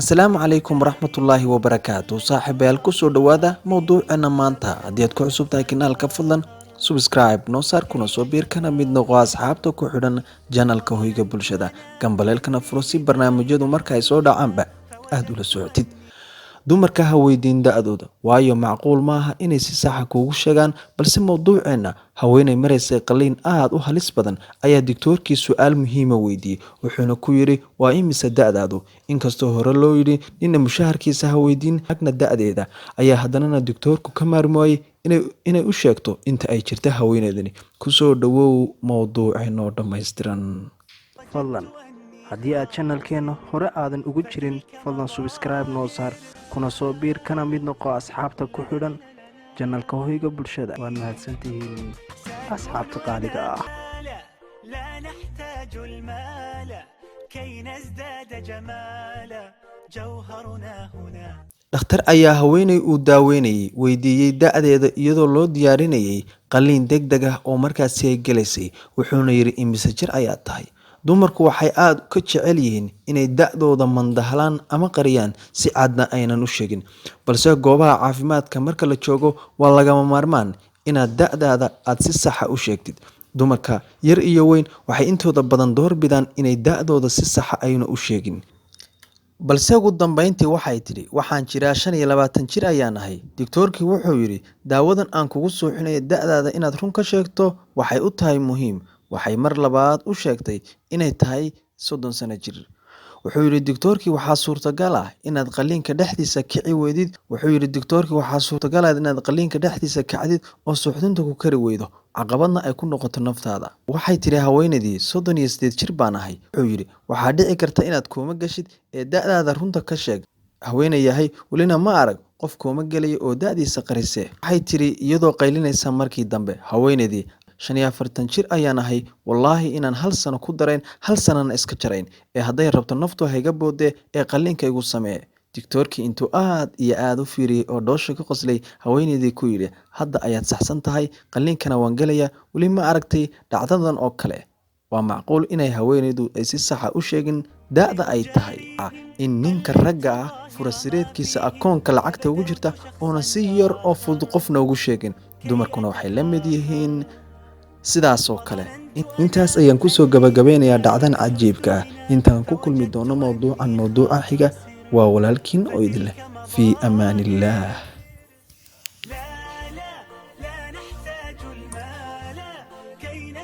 Asalaamu calaykum waraxmatullaahi wabarakaatu, saaxiibayaal. Kusoo dhowaada mowduuceena maanta. Haddii aad ku cusub tahay kanaalka, fadlan subscribe noo saar, kuna soo biir, kana mid noqo asxaabta ku xidhan channelka Hoyga Bulshada. Gambaleelkana furo si barnaamijyadu marka ay soo dhacaanba aada ula socotid. Dumarka ha weydiin da-dooda, waayo macquul maaha inay si saxa kuugu sheegaan. Balse mowduuceenna, haweeney maraysay qaliin aada u halis badan ayaa digtoorkii su-aal muhiima weydiiyey, wuxuuna ku yidhi: "Waa imise da-daadu?" Inkastoo hore loo yidhi nina mushaharkiisa ha weydiin, agna da-deeda ayaa haddanana digtoorku ka maarmi waayey inay u sheegto inta ay jirta haweeneydani. Kusoo dhowow mowduuceenoo dhammaystiran. Fadlan haddii aad channelkeenna hore aadan ugu jirin, fadlan subscribe noo saar, kuna soo biir, kana mid noqo asxaabta ku xidhan channelka Hoyga Bulshada. Waad mahadsantihiin, asxaabta qaaliga ah. لا نحتاج المال كي نزداد جمالا، جوهرنا هنا. Dhakhtar ayaa haweeney uu daaweynayay weydiiyey da-deeda, iyadoo loo diyaarinayay qalliin deg deg ah oo markaasi ay gelaysay. Wuxuuna yidhi: "Imise jir ayaad tahay?" Dumarku waxay aada ka jecel yihiin inay da-dooda mandahlaan ama qariyaan, si cadna aynan u sheegin. Balse goobaha caafimaadka marka la joogo, waa lagama maarmaan inaad da-daada aada si saxa u sheegtid. Dumarka yar iyo weyn waxay intooda badan doorbidaan inay da-dooda si saxa ayna u sheegin. Balse ugu dambeyntii waxay tidhi: "Waxaan jiraa 25 jir ayaan ahay." Digtoorkii wuxuu yidhi: "Daawadan aan kugu suuxinayo da-daada inaad run ka sheegto waxay u tahay muhiim." Waxay mar labaad u sheegtay inay tahay 30 sano jir. Wuxuu yidhi digtoorkii: "Waxaa suurtagal ah inaad qaliinka dhexdiisa kici weydid." Wuxuu yidhi digtoorkii: "Waxaa suurtagal ah inaad qaliinka dhexdiisa kacdid oo suuxdinta ku kari weydo, caqabadna ay ku noqoto naftaada." Waxay tidhi haweenaydii: "38 jir baan ahay." Wuxuu yidhi: "Waxaa dhici karta inaad kooma gashid, ee da-daada runta ka sheeg." Haweeney yahay, welina ma arag qof kooma gelaya oo da-diisa qarise. Waxay tidhi iyadoo qaylinaysa markii dambe haweenaydii: "45 jir ayaan ahay. Wallaahi inaan hal sano ku darayn, hal sanana iska jarayn, ee hadday rabto naftu hayga boodee, ee qalliinka igu samee." Digtoorkii intuu aad iyo aad u fiiriyey oo dhoosha ka qoslay, haweenaydii ku yidhi: "Hadda ayaad saxsan tahay, qalliinkana waan gelayaa." Weli ma aragtay dhacdadan oo kale? Waa macquul inay haweenaydu ay si saxa u sheegin da-da ay tahay. In ninka ragga ah furasireedkiisa akoonka lacagta ugu jirta oona si yar oo fudud qofna ugu sheegin, dumarkuna waxay la mid yihiin sidaasoo kale. Intaas ayaan kusoo gabagabeynayaa dhacdan cajiibka ah. Intaan ku kulmi doono mowduucan mowduuca xiga, waa walaalkiin oo idin leh fii amaaniillaah.